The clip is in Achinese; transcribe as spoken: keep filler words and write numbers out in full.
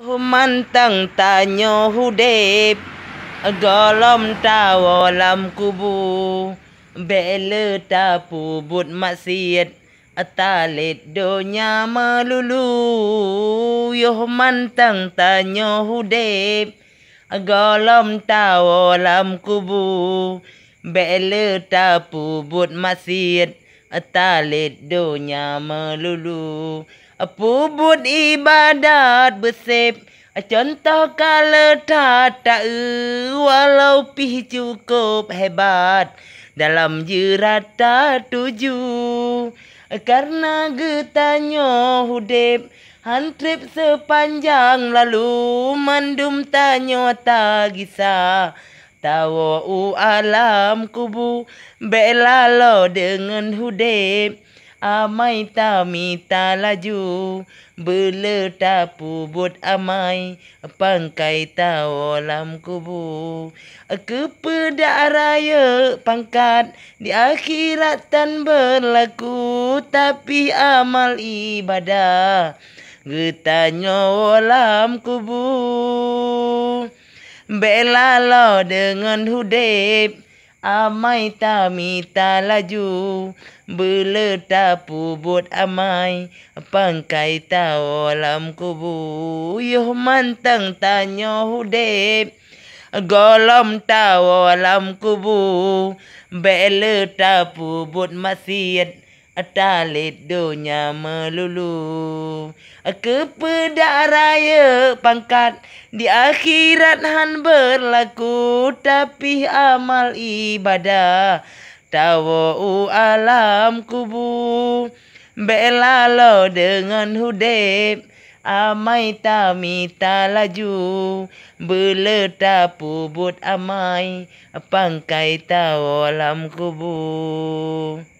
Mantong tanyoe udeb, gohlom tawoe lam kubu, bék le tapeubuet maksiet, talét donya meululu. Yoh mantong tanyoe udeb, gohlom tawoe lam kubu, bék le tapeubuet maksiet, talét donya meululu. Peubuet ibadat beuseb, contoh ka le that taeu, walau pih cukup hebat, dalam jeurat tatuju. Kareuna geutanyoe udeb, han treb seupanjang lalu, mandum tanyoe tagisa tawoe u alam kubu. Bék laloe deungon udeb, amai tamita laju, beu le tapeubuet amai, pangkai tawoe lam kubu. Keupeue dak rayeuk pangkat, di akhirat tan beulaku, tapi amal ibadah geutanyoe lam kubu. Bék laloe deungon udeb, amai tamita laju, beu le tapeubuet amai, pangkai tawoe lam kubu. Yoh mantong tanyoe udeb, gohlom tawoe lam kubu, bék le tapeubuet maksiet, talét donya meululu. Keupeue dak rayeuk pangkat, di akhirat han beulaku, tapi amal ibadah tawoe u alam kubu. Bék laloe deungon udeb, amai tamita laju, beu le tapeubuet amai, pangkai tawoe lam kubu.